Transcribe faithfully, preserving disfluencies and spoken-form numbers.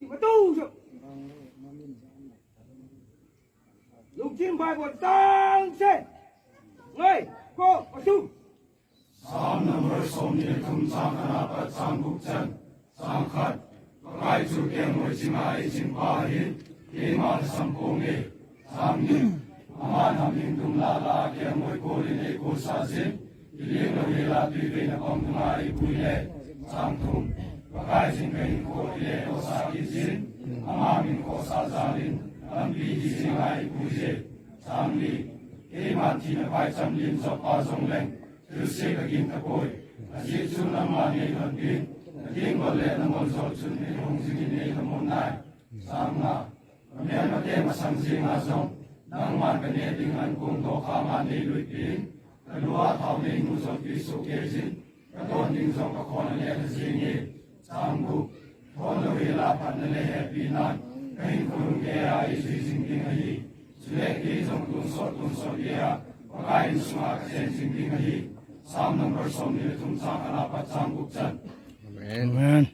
Matu jo. Lungkim Bible tang se. Ngai ko asu. Psalm number som ni le thum, chang khat apat chang gup chan. Chang khat. Pakai chu kengmoi chinga eichin pa ahin, keima lhasam ponge. Chang ni. Aman hamhing dung lala kengmoi kolin eikolsah jin, kiling lou hela twi veina pang dunga eipui le. Chang thum. Pakai jin kahinkho ile tohsah kit jin, ama min khohsah jalin, lampi hi jinga eipui je. Chang li. Keiman thina phaicham lim jop a jongleng, thilse kagin tapoi. Ajeh chu nangman neilhonpin, natenggol le namoljol chun eihong jingin neilhamon nai. Chang nga. Kamelmate masang jenga jong, nangman kaneh ding ankong dokhanga neiluipin, kalua thao neinu jong twi sohkei jin, katon ding jong kakhon aneh lha jenge. Chang gup. Thon lou hela phatna le hepinan kahinkho lhung geiya eijui jing ding ahi. Chule kei jong tonsot tonsot geiya Pakai insunga kachen jing ding ahi. Psalm number som ni le thum, chang khat apat chang gup chan. Amen. Amen.